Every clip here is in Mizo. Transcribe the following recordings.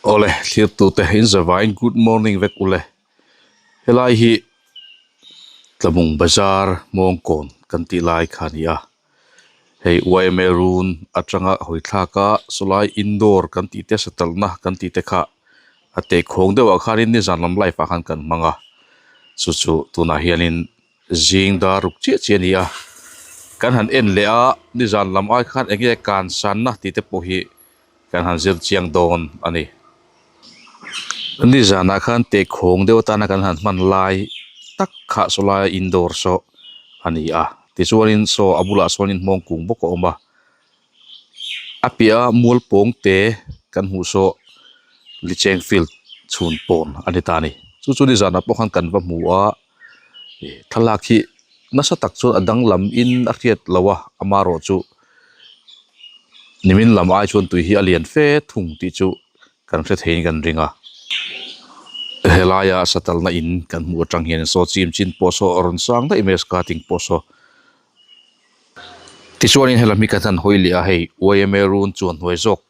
Awle thlir tute in zavaiin good morning vek ule helai hi Tlabung bazar Hmawngkawn kan tih lai kha a ni a hei yma run atanga hawi thlak a sawlai indoor kan tih te satalhna kan tih te kha a tehkhawng deuh ah khanin nizan lam live ah khan kan hmang a chu chu tunah hianin zing dar ruk chiah chiah a ni a kan han en leh a nizan lam ai khan eng nge kan sanna tih te pawh hi kan han zir chiang dawn a ni nizanah khan tehkhawng deuh atana kan han hman lai tak kha sawlai indoor saw a ni a tichuanin saw a bulah sawnin hmawng kung bawk a awm a a piah a mual pawng te kan hmuh saw licheng field chhun pawn a ni ta a ni chu chu nizanah pawh khan kan va hmu a. Thlalak hi nasa tak chuan a danglam in a hriat loh a amaherawh chu nimin lam ai chuan tui hi a lian fe thung tih chu kan hre theiin kan ring a helaia satalna in kan hmuh atang hian saw chim chin pawh saw a rawn sang daih mai a skating pawh saw tichuanin helam hi kan han hawi leh a hei yma run chuan hnuai zawk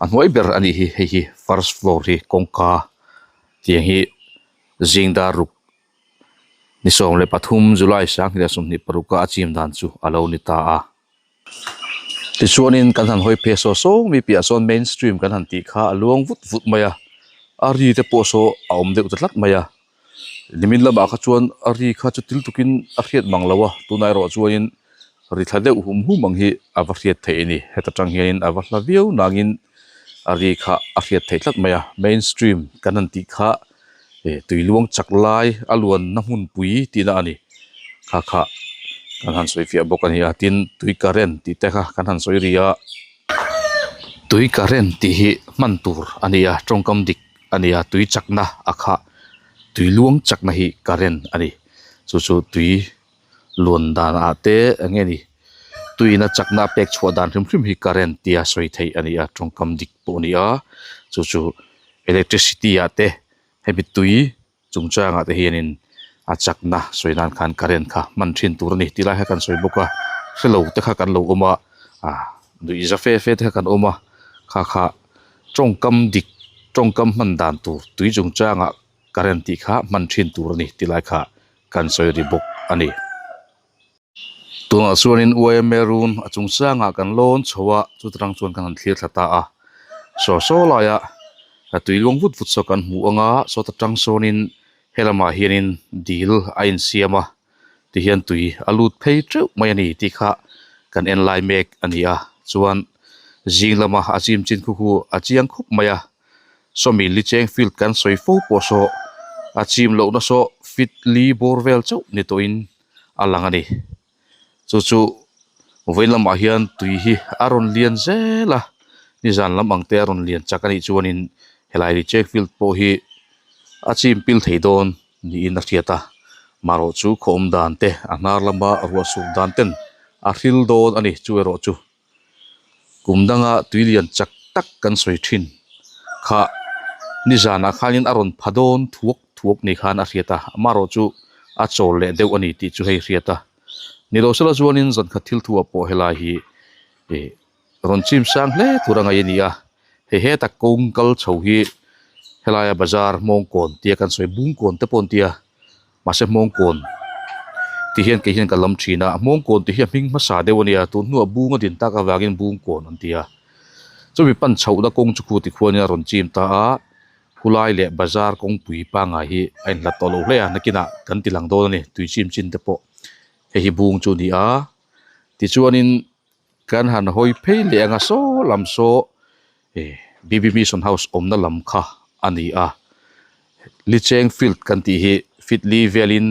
a hnuai ber a nih hi hei hi first floor hi kawngka tiang hi. Zing dar ruk ni 13 July 2026 a a chim dan chu a lo ni ta a. Tichuanin kan han hawi phei saw saw mi piah sawn main stream kan han tih kha a luang vut vut mai a, a ri te pawh saw a awm deuh ta tlat mai a. Nimin lamah kha chuan a ri kha chu til tukin a hriat mang lo a, tunah erawh chuanin ri thla deuh hum hum ang hi a va hriat theih a ni. Heta tang hianin a va hla viau nangin a ri kha a hriat theih tlat mai a, main stream kan han tih kha eh tui luang chak lai a luanna hmunpui tihna a ni kha kha kan han sawi fiah bawk a ni a tin tui current tih te kha kan han sawi ri a tui current tih hi hman tur a ni a tawngkam dik a ni a tui chakna a kha tui luang chakna hi current a ni chu chu tui luan danah te eng nge ni tuiin a chakna a pek chhuah dan hrim hrim hi current tia sawi theih a ni a tawngkam dik pawh a ni a chu chu electricity ah te hemi tui chungchangah te hianin a chakna sawi nan khan current kha hman thin tur a ni tih lai kha kan sawi bawk a hrelo te kha kan lo awm a ah nuih za fe fe te kha kan awm a kha kha tawngkam dik tawngkam hman dan tur tui chungchangah current tih kha hman thin tur a ni tih lai kha kan sawi ri bawk a ni. Tunah chuanin yma run a chung sangah kan lawn chho a chuta tang chuan kan han thlir thla ta a saw saw laia a tui luang vut vut saw kan hmu ang a sawta tang sawnin helamah hianin dil a insiam a tihian tui a lut phei teuh mai a ni tih kha kan en lai mek a ni a chuan zing lama a chim chin khu khu a chiang khawp mai a. Sawmi Licheng field kan sawi fo pawh saw a chim lohna saw fit li bawr vel chauh ni tawhin a lang a ni. Chu chu vawiin lamah hian tui hi a rawn lian zel a, nizan lam ang te a rawn lian chak a nih chuanin helai Licheng field pawh hi a chim pil thei dawn niin a hriat a. Marawh chu khaw awm dan te a hnar lama ruah suk dan ten a hril dawn a ni chu erawh chu. Kum danga tui lian chak tak kan sawi thin kha nizanah khanin a rawn pha dawn thuak thuak ni khan a hriat a, amaherawh chu a chawl leh deuh a ni tih chu hei hriat a. Ni lo sela chuanin zankhat thil thu ah pawh helai hi ih rawn chim sang hle tur a ngaih a ni a, hei heta kawng kal chho hi helaia bazar hmawngkawn tia kan sawi bungkawn te pawh an ti a. Mahse hmawngkawn tih hian kei hian ka lam thin a, hmawngkawn tih hi a hming hmasa deuh a nia, tun hnuah bung a din tak avangin bungkawn an ti a. Chumi pan chhohna kawng chu khu tikhuanin a rawn chim ta a, khulai leh bazar kawngpui pangngai hi a inhlat tawh lo hle a, nakinah kan ti lang dawn a ni, tui chim chin te pawh hei hi bung chu a ni a. Tichuanin kan han hawi phei leh ang a, saw lam saw eh B_B Mission House awmna lam kha a ni a, Licheng field kan tih hi fit li velin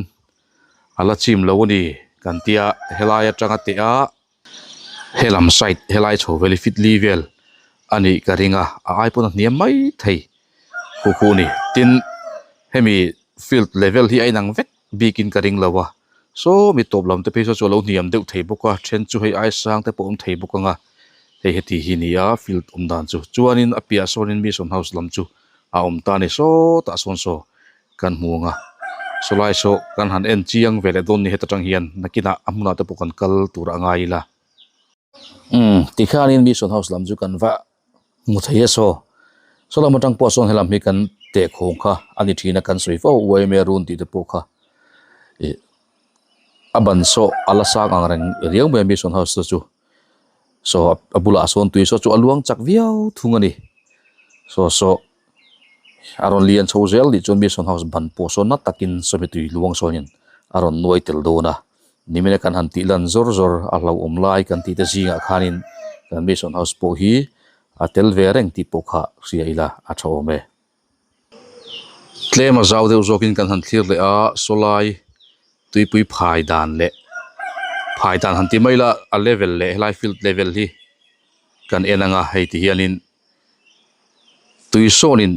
a la chim lo a ni kan tia helai atanga teh a helam side helai chho vel hi fit li vel a nih ka ring a a ai pawn a hniam mai thei khu khu a ni tin hemi field level hi a inang vek bikin ka ring lo a saw mi tawp lam te phei saw chu a lo hniam deuh thei bawk a then chu hei ai sang te pawh a awm thei bawk ang a hei heti hi ni a field awm dan chu chuanin a piah sawnin mission house lam chu a awm ta a ni sawtah sawn saw kan hmu ang a sawlai saw kan han en chiang ve leh dawn ni heta tang hian nakinah a hmunah te pawh kan kal tur a ngai ila umm tikhanin mission house lam chu kan va hmu thei a saw. Saw lam atang pawh sawn helam hi kan tehkhawng kha a ni thin a kan sawi fo a yma run tih te pawh kha ih a ban saw a la sang ang reng riau mai a mission house te chu saw a bulah sawn tui saw chu a luang chak viau thung a ni saw saw a rawn lian chho zel nih chuan mission house ban pawh sawn na takin sawmi tui luang sawnin a rawn nuai tel dawn a nimina kan han tih lan zawr zawr a hlauhawm lai kan tih te zingah khanin kan mission house pawh hi a tel ve reng tih pawh kha hria ila a tha awm e. Tlem a zau deuh zawkin kan han thlir leh a, sawlai tuipui phai dan leh phai dan han ti mai ila a level leh helai field level hi kan en ang a, hei ti hianin tui sawnin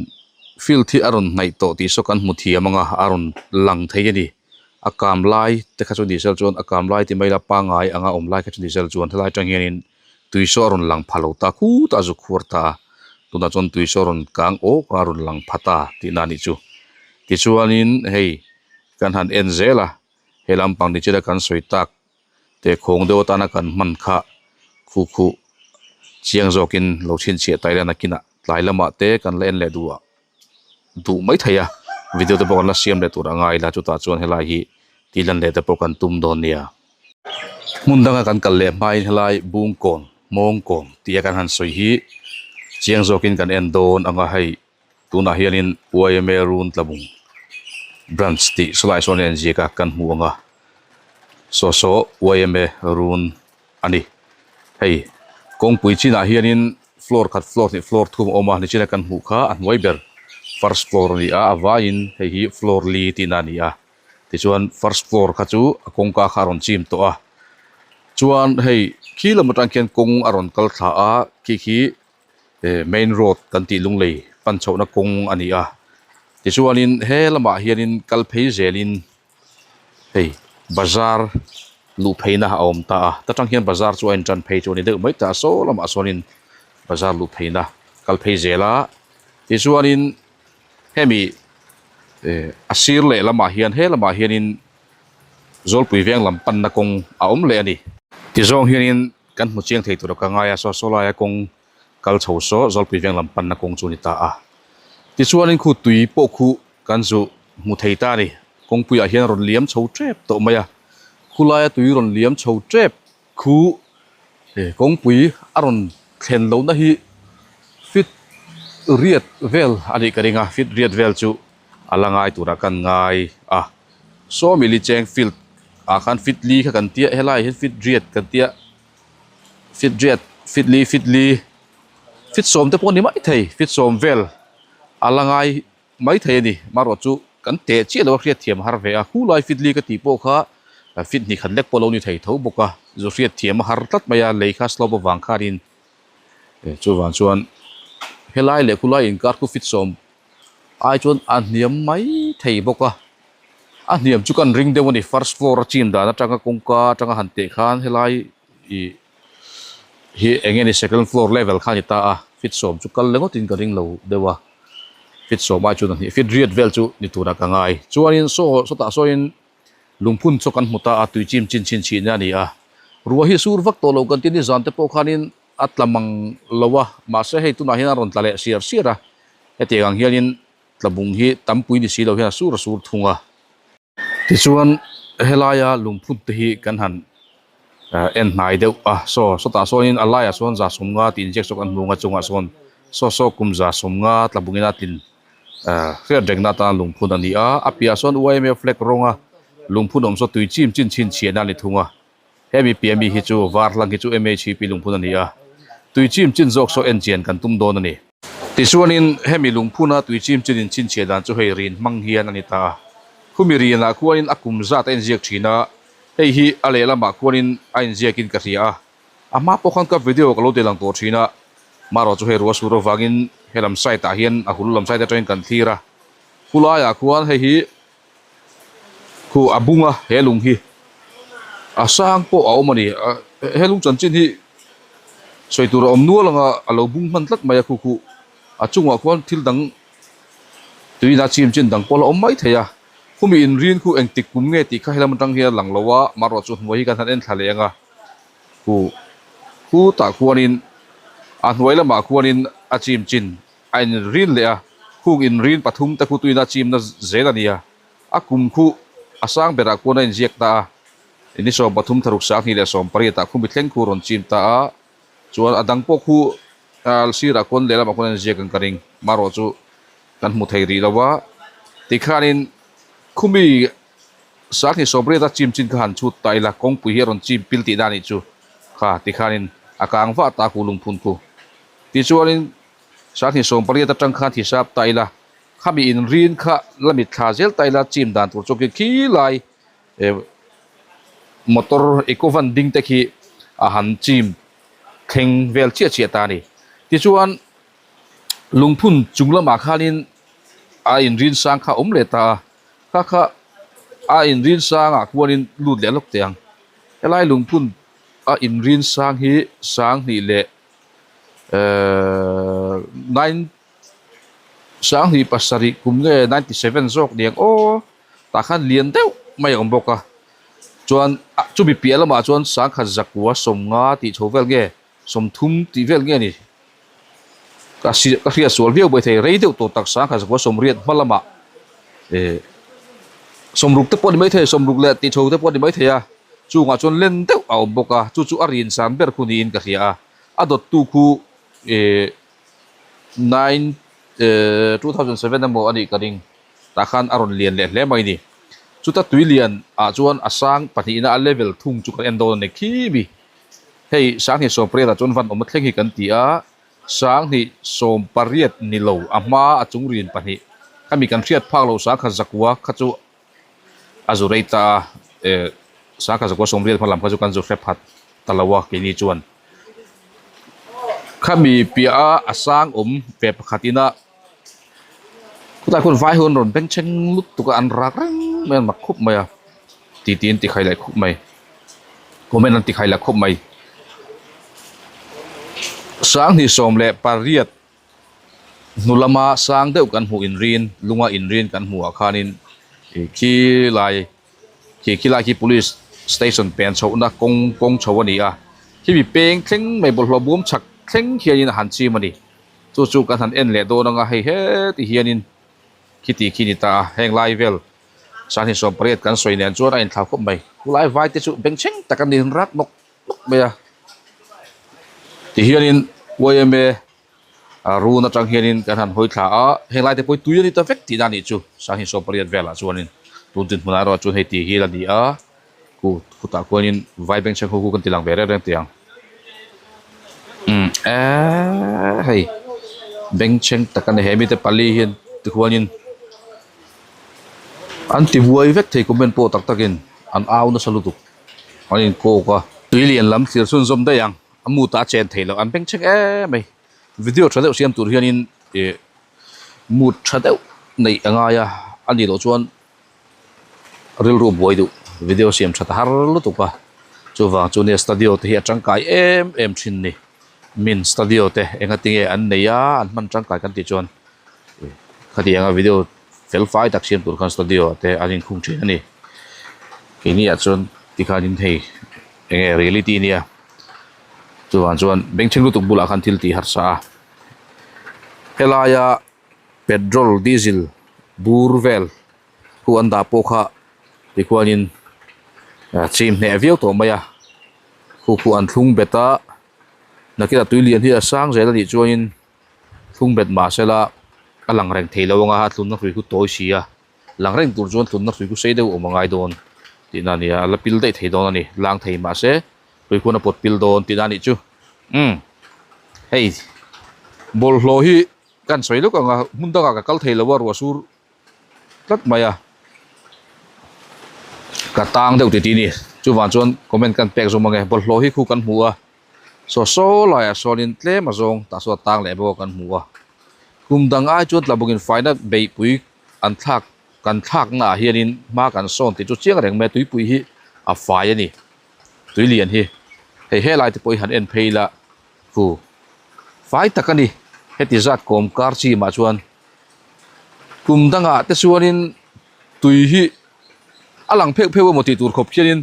field hi a rawn hnaih tawh tih saw kan hmu thiam ang a, a rawn lang thei a ni. A kam lai te kha chu ni sel chuan a kam lai ti mai ila pangngai anga awm lai kha chu ni sel chuan helai atang hianin tui saw a rawn lang pha lo ta khutah a zu khuar ta a, tunah chuan tui saw a rawn kang awk a, a rawn lang pha ta tihna a nih chu. Tichuanin hei kan han en zel a, he lampang ni chila kan sawi tak teh khawng deuh atana kan hman kha khu khu chiang zawkin lo chhinchhiah ta ila nakinah tlai lamah te kan la en leh duh a duh mai thei a, video te pawh kan la siam leh tur a ngai ila chutah chuan helai hi tih lan leh te pawh kan tum dawn nia. Hmun danga kan kal leh hmain helai Bungkawn, Hmawngkawn tih a kan han sawi hi chiang zawkin kan en dawn ang a hei tunah hianin yma Run Tlabung Branch tih sawlai sawn a inziak a kan hmu ang a saw saw yma Run a ni. Hei kawngpui chinah hianin floor khat floor hnih floor thum a awm a nichina kan hmuh kha a hnuai ber first floor a ni a a vaiin hei hi floor li tihna a ni a. Tichuan first floor kha chu a kawngka kha a rawn chim tawh a chuan hei khi lam atang khian kawng a rawn kal thla a khi khi eh main road kan tih lunglei pan chhohna kawng a ni a tichuanin he lamah hianin kal phei zelin hei bazar luh pheina a awm ta a ta tang hian bazar chu a intan phei chu a ni deuh mai ta a saw lamah sawnin bazar luh pheina kal phei zel a tichuanin hemi eh a sir leh lamah hian he lamah hianin zawlpui veng lam panna kawng a awm leh a ni. Tizawng hianin kan hmu chiang thei tura ka ngai a saw saw laia kawng kal chho saw zawlpui veng lam panna kawng chu a ni ta a. Tichuanin khu tui pawh khu kan zu hmu thei ta a ni. Kawngpuiah hian a rawn liam chho tep tawh mai a, khu laia tui rawn liam chho tep khu kawngpui a rawn thlen lohna hi fit riat vel a nih ka ring a, fit riat vel chu a la ngai turah kan ngai a. Sawmili cheng field ah khan fit li kha kan tia helaiah hian fit riat kan tia fit riat fit li fit li fit sawm te pawh a ni maithei fit sawm vel a la ngai maithei a ni marawh chu kan teh chiah lo a hriat thiam har ve a khulai fit li ka tih pawh kha fit hnih khat lek pawh a lo ni thei tho bawk a zu hriat thiam a har tlat mai a lei kha slope avang khanin chuvang chuan helai leh khulai inkar khu fit sawm ai chuan a hniam mai thei bawk a a hniam chu kan ring deuh a ni first floor a chin dan atanga kawngka atanga han teh khan helai ih hi eng nge ni second floor level kha a ni ta a feet sawm chu kal leh ngawtin ka ring lo deuh a feet sawm ai chuan a hnih feet riat vel chu ni turah ka ngai chuanin saw sawtah sawiin lungphun chu kan hmu ta a tui chim chin chhin chhihna a ni a ruah hi sur vak tawh lo kan ti nizan te pawh khanin a tla mang lo a mahse hei tunah hian a rawn tla leh siar siar a hetiang ang hianin tlabung hi tampui ni si lo hian a sur a sur thung a. Tichuan helaia lungphut te hi kan han en hnai deuh a saw sawtah sawnin a laiah sawn za sawmnga tih inziak saw kan hmu ang a chungah sawn saw saw kum za sawmnga tlabungin a tlin hriat rengna atana lungphun a ni a a piahah sawn yma flag rawnga lungphun awm saw tui chim chin chhinchhiahna a ni thung a. Hemi piah mi hi chu var hlang hi chu MHP lungphun a ni a, tui chim chin zawk saw en chian kan tum dawn a ni. Tichuanin hemi lungphuna tui chim chin in chhinchhiah dan chu hei rin hmang hian a ni ta a. Khumi rinah khuanin a kum zat a inziak thin a, hei hi a lehlamah khuanin a inziakin ka hria a. A hma pawh khan ka video ka lo ti lang tawh thin a, marawh chu hei ruah sur avangin helam side ah hian a hul lam side atangin kan thlir a. Khulaiah khuan hei hi Khu a bung a he lung hi a sang pawh a awm a ni he lung chanchin hi sawi tur a awm nual ang a a lo bung hman tlat mai a khu khu a chungah khuan thil dang tuina chim chin dang pawh a la awm mai thei a khumi inrin khu engtik kum nge tih kha helam atang hian a lang lo a marawh chu hnuai hi kan han en thla leh ang a khu khutah khuanin a hnuai lamah khuanin a chim chin. A inrin leh a, khung inrin pathum te khu tuina chimna zel a ni a, a kum khu a sang berah khuan a inziak ta a, ni 13 thlaruk 2018 ah khumi thleng khu rawn chim ta a, chuan a dang pawh khu sirah khuan lehlamah khuan a inziak ang ka ring, marawh chu kan hmu thei rih lo a, tikhanin khumi 2018 a chim chin kha han chhut ta ila, kawngpui hi a rawn chim pil tihna a nih chu kha, tikhanin a kang vah ta khu lungphun khu. Tichuanin 2018 atang khan hisap ta ila, khami inrin kha la mitthla zel ta ila chim dan tur chu khi khilai eh motor eco van ding te khi a han chim thleng vel chiah chiah ta a ni. Tichuan lungphun chung lamah khanin a inrin sang kha a awm leh ta a, kha kha a inrin sangah khuanin lut leh lawk teh ang. Helai lungphun a inrin sang hi 2000 leh ehh nine 2007 kum nge 97 zawk ni ang aw tah khan lian deuh mai a awm bawk a chuan ah chumi piah lamah chuan 1950 tih chho vel nge 30 tih vel nge ni ka si ka hriat sual viau mai thei rei deuh tawh tak 1980 hma lamah ehh 60 te pawh a ni maithei 60 leh tih chho te pawh a ni maithei a. Chungah chuan len deuh a awm bawk a, chu chu a rin san ber khu niin ka hria a, a dawttu khu eh nine eh 2007 emaw a nih ka ring, tah khan a rawn lian leh hle mai a ni. Chuta tui lian ah chuan a sang pahnihna a level thung chu kan en dawn a ni khi mi. Hei 2018 ah chuan van awmna thleng hi kan ti a, 2018 ni lo a hma a chung rin pahnih khami kan hriat phak loh 1900 kha chu a zu rei ta a eh 1980 hma lam kha chu kan zu hre phat ta lo a keini chuan khami piah a a sang awm ve pakhat ina khawtlai khawn vai ho an rawn bengchheng lutuk a an rak reng mai a an mak khup mai a titi an ti khai leh khup mai comment an ti khai leh khup mai 2018. Hnu lama sang deuh kan hmuh inrin lunga inrin kan hmuh ah khanin ih khi lai khi khi lai khi police station pen chhohna kawng kawng chho a ni a khimi peng thleng mai bawlhhlawh bawm chhak thleng hianin a han chim a ni chu chu kan han en leh dawn anga hei heti hianin khiti khi ni ta a heng lai vel 2018 kan sawi nen chuan a inthlau khawp mai khulai vai te chu bengchheng tak a ni rak nawk nawk mai a tihianin yma a run atang hianin kan han hawi thla a heng lai te pawh hi tui a ni ta vek tihna a nih chu 2018 velah chuanin tun dinhmunah erawh chuan hei tih hi la ni a khu khutah khuanin vai bengchheng ho khu kan ti lang ve reng reng teh ang umm eeee hei bengchheng tak a ni he mite pali hian tikhuanin an ti buai vek thei comment pawh tak takin an au nasa lutuk. An inkawk a. Tui lian lam thlir chhunzawm daih ang. A mut ah a chen theih loh. An beng chhek em mai. Video tha deuh siam tur hianin ih mut tha deuh neih a ngai a. A nih loh chuan rilru buai duh. Video siam that a har lutuk a. Chuvang chu nia studio te hi a tangkai em em thin ni. Min studio te engatinge an nei a an hman tangkai kan tih chuan khatianga video fel fai tak siam tur khan studio ah te an inkhung thin a ni keini ah chuan tikhanin hei enge reality a nia chuvang chuan bengchheng lutuk bulah khan thil tih harsa a helaia petrol diesel bur vel khu an dah pawh kha tikhuanin chim hneh viau tawh mai a khu khu an thlung bet a nakinah tui lian hi a sang zel a nih chuanin. Thlung bet mah sela a lang reng thei lo anga a tlunna hrui khu tawi si a, lang reng tur chuan tlunna hrui khu sei deuh awm a ngai dawn tihna a ni a, a la pil daih thei dawn a ni, lang thei mah se hrui khuan a pawt pil dawn tihna a nih chu. Umm hei bawlhhlawh hi kan sawi lawk ang a, hmun dangah ka kal thei lo a ruah sur tlat mai a, ka tang deuh titi a ni, chuvang chuan comment kan pek zawm ang e, bawlhhlawh hi khu kan hmu a. Saw saw laiah sawnin tlem a zawng tah saw a tang leh bawk a kan hmu a. Kum dang ai chuan tlabungin faina beihpui an thlak kan thlakna ah hianin hma kan sawn tih chu chiang reng mai a tuipui hi a fai a ni. Tui lian hi hei helai te pawh hi han en phei ila khu fai tak a ni. Heti zat kawm kar chi mah chuan kum dangah te chuanin tui hi a lang pheuh pheuh emaw tih tur khawp khianin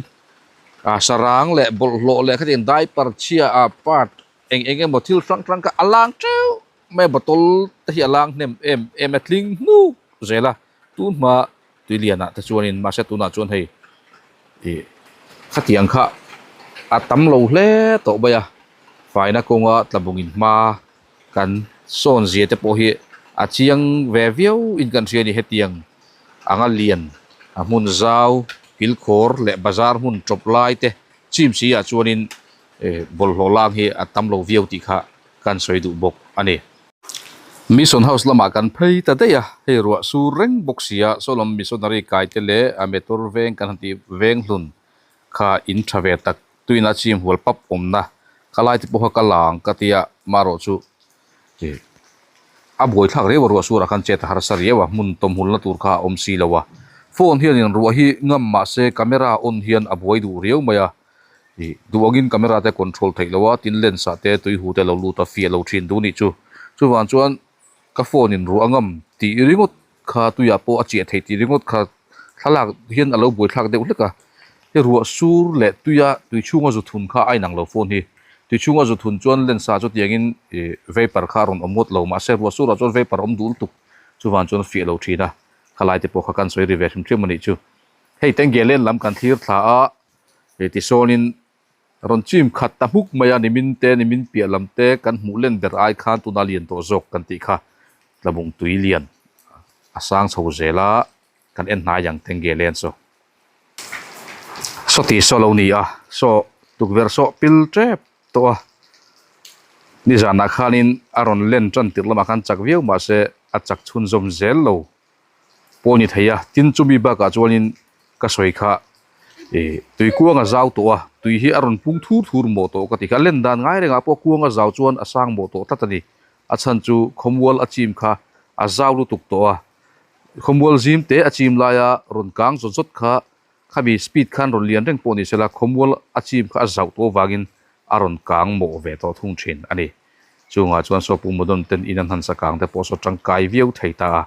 Ah sarang leh bawlhhlawh leh khatiang diaper chhia ah part eng eng emaw thil hrang hrang kha a lang teuh. mai a bottle te hi a lang hnem em em a tling hnuk zel a tun hma tui lianah te chuanin mahse tunah chuan hei ih khatiang kha a tam lo hle tawh mai a faina kawnga tlabung in hma kan sawn zia te pawh hi a chiang ve viau in kan hria a ni hetiang anga lian a hmun zau kilkhawr leh bazar hmun tawp lai te chim si ah chuanin eh bawlhhlawh lang hi a tam lo viau tih kha kan sawi duh bawk a ni. Mission House lamah kan phei ta daih a, hei ruah sur reng bawk si a, saw lam missionary kai te leh a motor veng kan han tih veng hlun kha in tha ve tak tuina chim hual pap awmna ka lai te pawh kha ka la ang ka tia marawh chu ih a buaithlak riau a ruah surah khan chet a harsa riau a hmun tawmhulna tur kha a awm si lo a, phone hianin ruah hi ngam mahse camera on hian a buai duh riau mai a. Ih duh angin camera te control theih loh a tin lens ah te tui hu te lo lut a fiah lo thin duh nih chu. Chuvang chuan ka phone in ruah ngam tih ringawt kha tuiah pawh a chiah theih tih ringawt kha thlalak hian a lo buaithlak deuh hlek a. Hei ruah sur leh tuia tui chhunga zu thun kha a inang lo phone hi. Tui chhunga zu thun chuan lens ah chutiangin ih vapor kha a rawn awm ngawt lo mahse ruah surah chuan vapor a awm duh lutuk chuvang chuan a fiah lo thin a. Khalai te pawh kha kan sawi ri ve hrim hrim a nih chu. Hei tengge len lam kan thlir thla a. Hei tisawnin rawn chim khat ta hmuk mai a, nimin te nimin piah lam te kan hmuh len ber ai khan tuna lian tawh zawk kan tih kha tlabung tui lian a sang chho zel a, kan en hnai ang tengge len saw. Saw ti saw lo ni a, saw tukverh saw pil tep tawh a, nizanah khanin a rawn len tan tirh lamah khan chak viau mahse a chak chhunzawm zel lo. pawh ni thei a tin chumi bakah chuanin ka sawi kha ih tui kuang a zau tawh a tui hi a rawn pung thur thur mawh tawh ka ti kha a len dan ngai rengah pawh kuang a zau chuan a sang mawh tawh tlat a ni a chhan chu khawmual a chim kha a zau lutuk tawh a khawmual zim te a chim laia rawn kang zawt zawt kha khami speed khan rawn lian reng pawh ni sela khawmual a chim kha a zauh tawh avangin a rawn kang mawh ve tawh thung thin a ni. Chungah chuan saw Pu Mudon ten in an han sa kang te pawh saw tangkai viau thei ta a.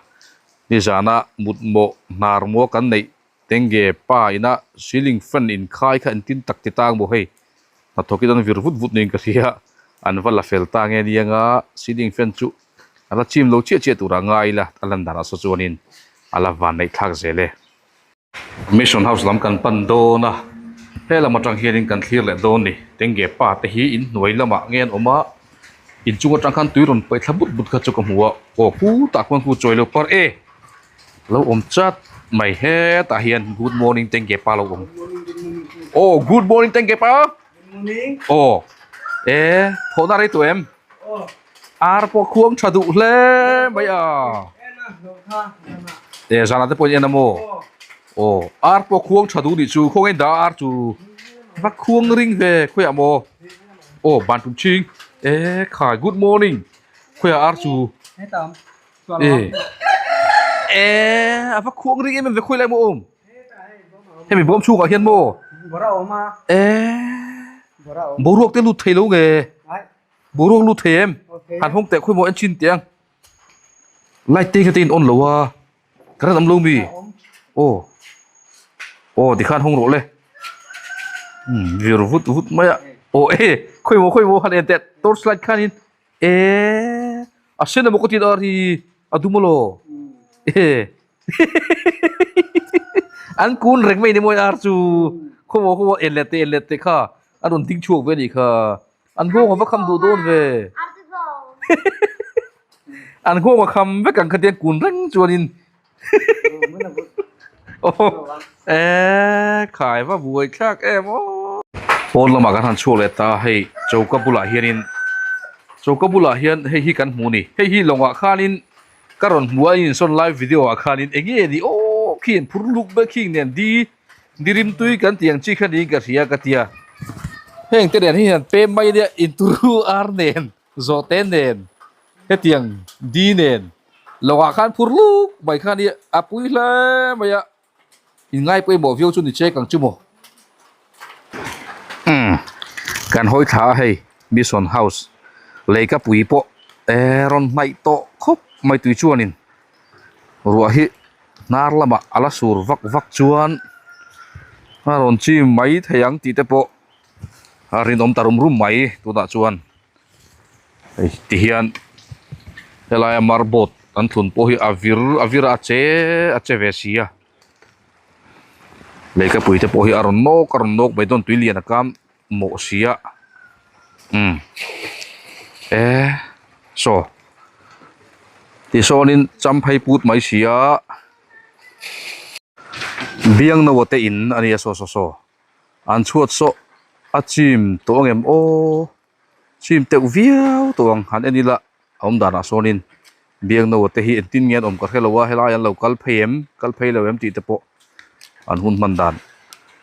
Nizana mutmawh hnar maw kan neih tenge pa ina ceiling fan inkhai kha engtin tak ti tang maw hei hnathawkin an vir vut vut niin ka hria an va la fel ta nge nia nga ceiling fan chu a la chim lo chiah chiah turah ngai ila a lan danah saw chuanin a la van neih thlak zel e. Mission House lam kan pan dawn a, he lam atang hianin kan thlir leh dawn ni. Tengge pa te hi in hnuai lamah nge an awm a, inchung atang khan tui rawn paih thla but but kha chu ka hmu a, aw khutah khuan khu chawi lo par e lo awm chat mai hetah hian good morning tengge pa lo awm aw good morning tengge pa aw e thawhna rei tawh em ar pawh khuang tha duh hle mai a e zanah te pawh in en a maw aw ar pawh khuang tha duh nih chu khawngaih in dah a ar chu va khuang ring ve khawiah maw aw ban tum chhing e khai good morning khawiah ar chu e e a va khuang ring em em ve khawi lai maw awm hemi bawm chhungah hian maw e boruak te lut thei lo nge. Boruak lut thei em? Han hawng teh khawimaw en chin teh ang. Light te kha te in on lo a. Current awm lo mi? Aw. Aw tikhan hawng rawh le. Hmm vir vut vut mai a. Aw e khawimaw khawimaw han en teh torch light khanin e a sen emaw ka ti dar hi a dum alaw. E an kun reng mai ni maw ar chu. Khawimaw khawimaw en leh teh en leh teh kha a rawn ding chhuak ve a nih kha. An nghawng a va kham duh dawn ve. An nghawng a kham vek ang khatiang kun reng chuanin. E khai va buai thlak em aw. Pawn lamah kan han chhuak leh ta hei choka bulah hianin choka bulah hian hei hi kan hmu ni. Hei hi lawngah khanin ka rawn hmu a insawn live video ah khanin eng nge ni aw khi an phur luk ber khi nen di Dirim tui kan tih ang chi kha niin ka hria ka tia. Heng te nen hi hian pem mai ania inturu ar nen zawhte nen hetiang di nen lawngah khan phur luk mai kha ania a pui hle mai a inngai pawimawh viau chu ni chek ang chu maw. Umm kan hawi thla a hei mission house leikapui pawh eh rawn hnaih tawh khawp mai tui chuanin ruah hi. Hnar lamah a la sur vak vak chuan a rawn chim mai thei ang tih te pawh a rinawm ta rum rum mai tunah chuan hei ti hian. Helaia marboard an thlun pawh hi a vir a vir a a che a che ve si a lehkhapui te pawh hi a rawn nawk a rawn nawk mai dawn tui lian a kam mawh si a umm e saw tisawn in champhai put mai si a biangno te in a nia saw saw saw an chhuat saw a chim tawh ang em aw. Chim teuh viau tawh ang han en ila a awm danah sawnin biangno te hi engtin nge an awm ka hrelo a helai an lo kal phei em kal phei lo em tih te pawh an hun hman dan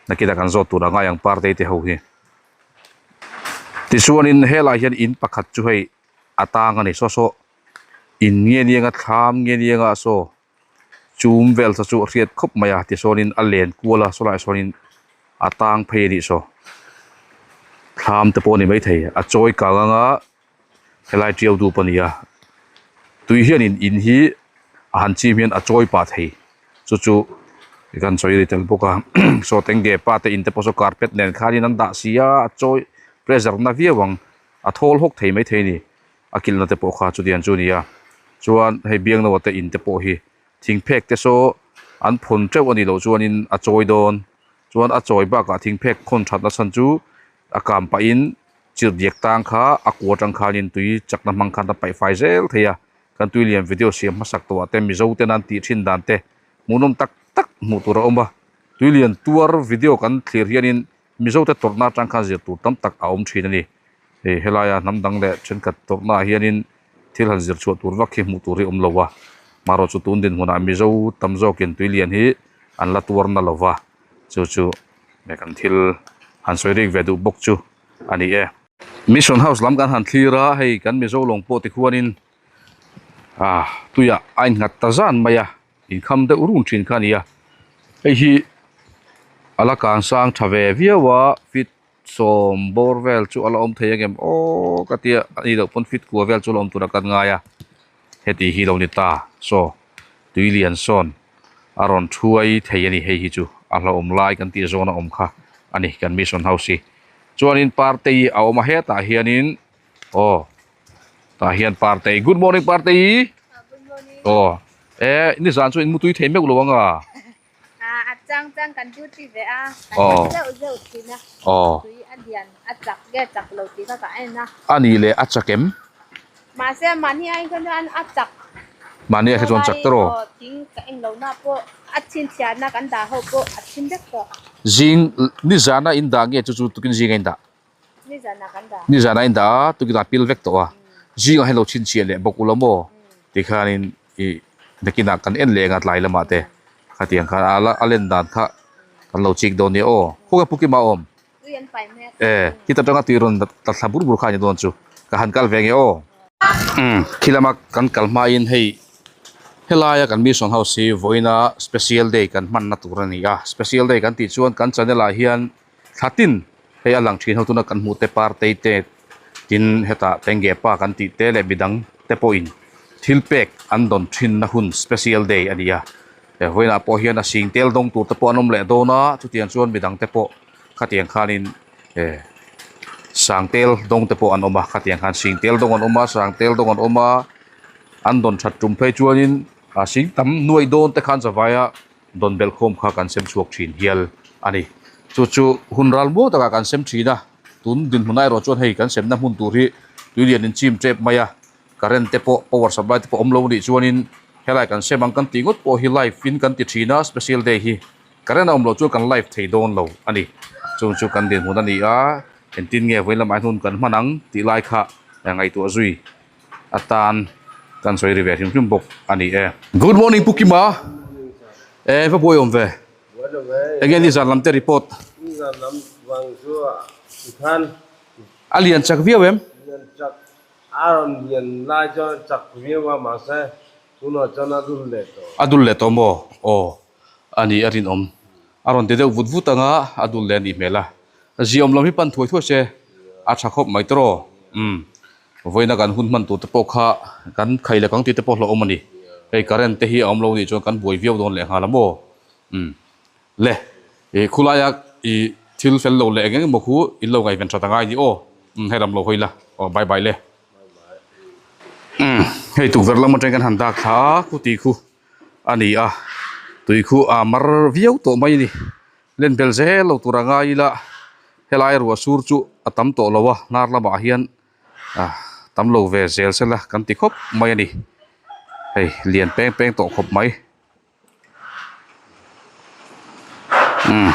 nakinah kan zawt tur a ngai ang partei te ho hi tichuanin helai hian in pakhat chu hei a tang a ni saw saw in nge nianga thlam nge nianga saw chum vel te chu a hriat khawp mai a tichuanin a len kual a sawlaiah sawnin a tang phei a nih saw thlam te pawh a ni maithei a chawi kang anga helai tiau dup a ni a tui hianin in hi a han chim hian a chawi pah thei chu chu kan sawi ri tel bawk a saw tenge pa te in te pawh saw carpet nen khanin an dah si a a chawi pressure na viau ang a thawl hawk thei maithei a ni. A kilhna te pawh kha chutiang chu a ni a chuan hei biangno te in te pawh hi thingphek te saw an phawn teuh a nih loh chuanin a chawi dawn chuan a chawi bakah thingphek khawn that na chhan chu a kam pahin chirhdiak tang kha a kua atang khanin tui chakna hmang khan a paih fai zel thei a kan tui lian video siam hmasak tawhah te mizo ten an tih thin dan te hmuhnawm tak tak hmuh tur a awm a tui lian tuar video kan thlir hianin mizo te tawrhna atang khan zir tur tam tak a awm thin a ni. Hei helaia hnam dang leh thenkhat tawrhna ah hianin thil han zir chhuah tur vak hi hmuh tur hi a awm lo a marawh chu tun dinhmunah mizo tam zawkin tui lian hi an la tuar na lo va chu chu kan thil han sawi rik ve duh bawk chu a ni e. Mission house lam kan han thlir a hei kan mizo lawng pawh tikhuanin ah tuiah a innghat ta zan mai a inkham deuh run thin kha a ni a hei hi a la kang sang tha ve viau a fit Sawm bawr vel chu a la awm thei angem aw ka tia a nih loh pawn fit kua vel chu a la awm tura kan ngai a heti hi lo ni ta saw tui lian sawn a rawn thuai thei a ni hei hi chu a hlauhawm lai kan tih zawn a awm kha a ni kan mission house hi chuanin partei a awm a hetah hianin aw tah hian partei good morning partei aw e nizan chu in mutui thei meuh lo ang a. A chang chang kan duty ve a, kan zeuh zeuh thin a, tui a lian a chak nge chak lo tih kha ka en a. A nih leh a chak em? Mahse mahni aiin kha chuan a chak. Mahni ah kha chuan chak tawh. Thing ka eng lo na pawh a chhinchhiahna kan dah ho pawh a chhin vek tawh. Zing nizana in dah nge chu chu tukin zing a in dah? Nizanah kan dah. Nizanah in dah a, tukin a pil vek tawh a. Zingah hian lo chhinchhiah leh bawk ula maw? Tikhanin ih nakinah kan en leh anga tlai lamah te khatiang khan a la a len dan kha kan lo chik dawn nia aw. Khawnge Pu Kima awm? Tui an pai mek. E, khita tanga tui rawn tla thla bur bur kha a ni dawn chu. Ka han kal ve nge aw. Umm, khi lama kan kal hmain hei helaia kan Mission House hi vawiina special day kan hmanna tur a ni a. Special day kan tih chuan kan channel ah hian Thla tin hei a lang thin ho tuna kan hmuh te partei te tin hetah tenge pa kan tih te leh midang te pawhin thil pek an dawn thin na hun special day a ni a he vawiinah pawh hian a sing tel dawng tur te pawh an awm leh dawn a chutiang chuan midang te pawh khatiang khanin eh sang tel dawng te pawh an awm a khatiang khan sing tel dawng an awm a sang tel dawng an awm a an dawn that tum phei chuanin a sing tam nuaih dawn te khan zavaia. Dawn belhkhawm kha kan sem chhuak thin hial a ni. Chu chu hun ral muang takah kan sem thin a, tun dinhmun erawh chuan hei kan semna hmun tur hi tui lian in chim tep mai a, current te pawh power supply te pawh awm lo a nih chuanin helai kan sem ang kan tih ngawt pawh hi live in kan ti thin a, special day hi current a awm loh chuan kan live thei dawn lo a ni. Chung chu kan dinhmun a ni a, engtin nge vawiin lamah hian hun kan hman ang tih lai kha ngaihtuah zui. atan kan sawi ri ve hrim hrim bawk a ni e. Good morning Pu Kima e va buai awm ve enge nizan lam te report. Nizan lam vang chu i khan. A lian chak viau em? Lian chak a rawn lian lai chuan a chak viau a mahse tunah chuan a dul leh tawh. A dul leh tawh maw? Aw a ni a rinawm a rawn ti deuh vut vut anga a dul leh a nih hmel a ziawm lam hi pan thuai thuai se a tha khawp mai tawh umm. Vawiina kan hun hman tur te pawh kha kan khai leh kang tih te pawh hlauhawm a ni. Hei current te hi a awm lo nih chuan kan buai viau dawn leh nghal a maw? Umm. Le, ih khulaia ih thil fel lo leh eng eng emaw khu in lo ngaihven that a ngai ni aw. Umm hei ram lo hawi la. Aw bye bye le. Umm. Hei tukverh lam atangin kan han dak thla a khu tih khu a ni a tui khu a mar viau tawh mai a ni len bel zel lo tur a ngai ila helai ruah sur chu a tam tawh lo a hnar lamah hian ah tam lo ve zel sela kan ti khawp mai a ni hei lian peng peng tawh khawp mai. Umm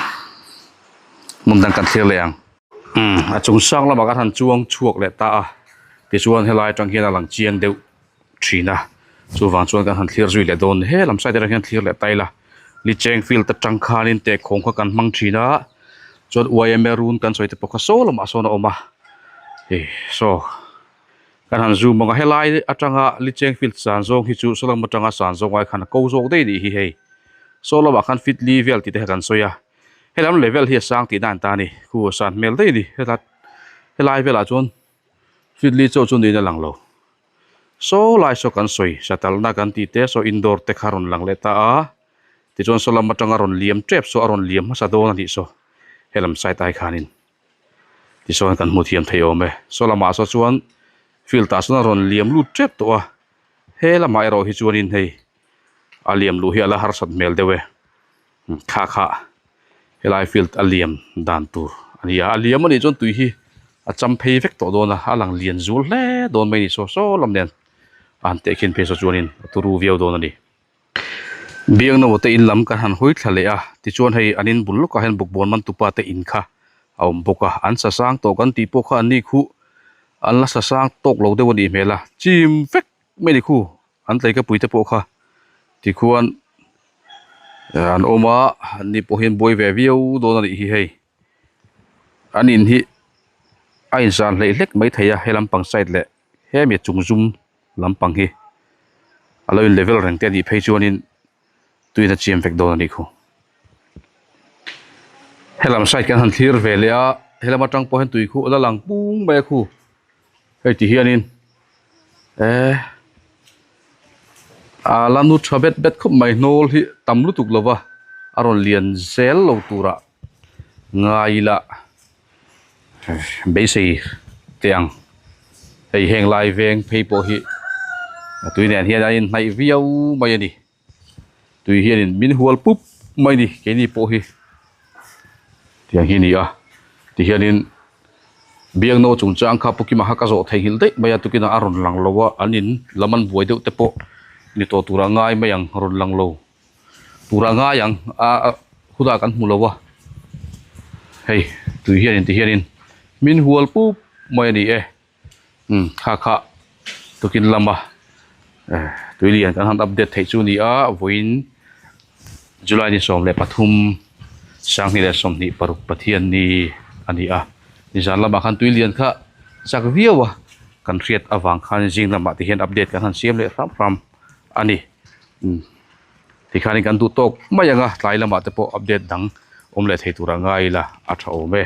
hmun dang kan thlir leh ang umm a chung sang lamah khan han chuang chhuak leh ta a tichuan helai atang hian a lang chiang deuh thin a chuvang chuan kan han thlir zui leh dawn he lam side atang hian thlir leh ta ila licheng field atang khanin tehkhawng kha kan hmang thin a chuan yma run kan sawi te pawh kha saw lamah sawn a awm a ih saw. Kan han zoom ang a, helai atanga Licheng field san zawng hi chu saw lam atanga san zawng ai khan a ko zawk daih a nih hi hei. Saw lamah khan fit li vel tih te kha kan sawi a, helam level hi a sang tihna an ta a ni, khu a san hmel daih a ni, heta helai velah chuan fit li chauh chu niin a lang lo. Saw lai saw kan sawi satalna kan tih te saw indoor te kha rawn lang leh ta a, tichuan saw lam atanga rawn liam tep saw a rawn liam hmasa dawn a nih saw helam side ai khanin. Tichuan kan hmu thiam thei awm e. Saw lamah saw chuan field ah sawn a rawn liam lut tep tawh a, he lamah erawh hi chuanin hei a liam luh hi a la harsat hmel deuh e. Kha kha helai field a liam dan tur a ni a, a liam anih chuan tui hi a cham phei vek tawh dawn a, a lang lian zul hle dawn mai a ni saw saw lam nen a han tehkhin phei saw chuanin a turu viau dawn a ni. Biangno te in lam kan han hawi thla leh a tichuan hei an in bul lawkah hian bawkbawn man tupa te in kha a awm bawk a an sa sang tawh kan tih pawh kha an ni khuh an la sa sang tawk lo deuh a nih hmel a chim vek mai a ni khu an tlei ka pui te pawh kha tikhuan an awm a an ni pawh hian buai ve viau dawn a nih hi hei an in hi a inzan hleih hlek mai thei a he lampang side leh hemi chung zum lampang hi a lo in level reng te a nih phei chuanin tuin a chiam vek dawn a nih khu. Helam side kan han thlir ve leh a helam atang pawh hian tui khu a la lang pung mai a khu hei ti hianin eh a la nu tha bet bet khawp mai hnawl hi tam lutuk lo va a rawn lian zel lo turah ngai ila. Beisei teh ang hei heng lai veng phei pawh hi a tui nen hian a inhnaih viau mai a ni tui hianin min hual pup mai a ni keini pawh hi tiang hi a ni a tihianin biangno chungchang kha pu kima kha ka zawh theihnghilh daih mai a tukin a rawn lang lo a an in lam an buai deuh te pawh ni tawh turah ngai mai ang rawn lang lo. Tur a ngai ang a hunah kan hmu lo a hei tui hianin ti hianin min hual pup mai a ni e umm kha kha tukin lama eh tui lian kan han update theih chu a ni a vawiin July ni 13 2026 Pathianni a ni a nizan lamah khan tui lian kha chak viau a kan hriat avang khan zing lamah te hian update kan han siam leh hram hram a ni. Umm tikhanin kan duh tawk mai ang a tlai lamah te pawh update dang awm leh thei tur a ngai ila a tha awm e.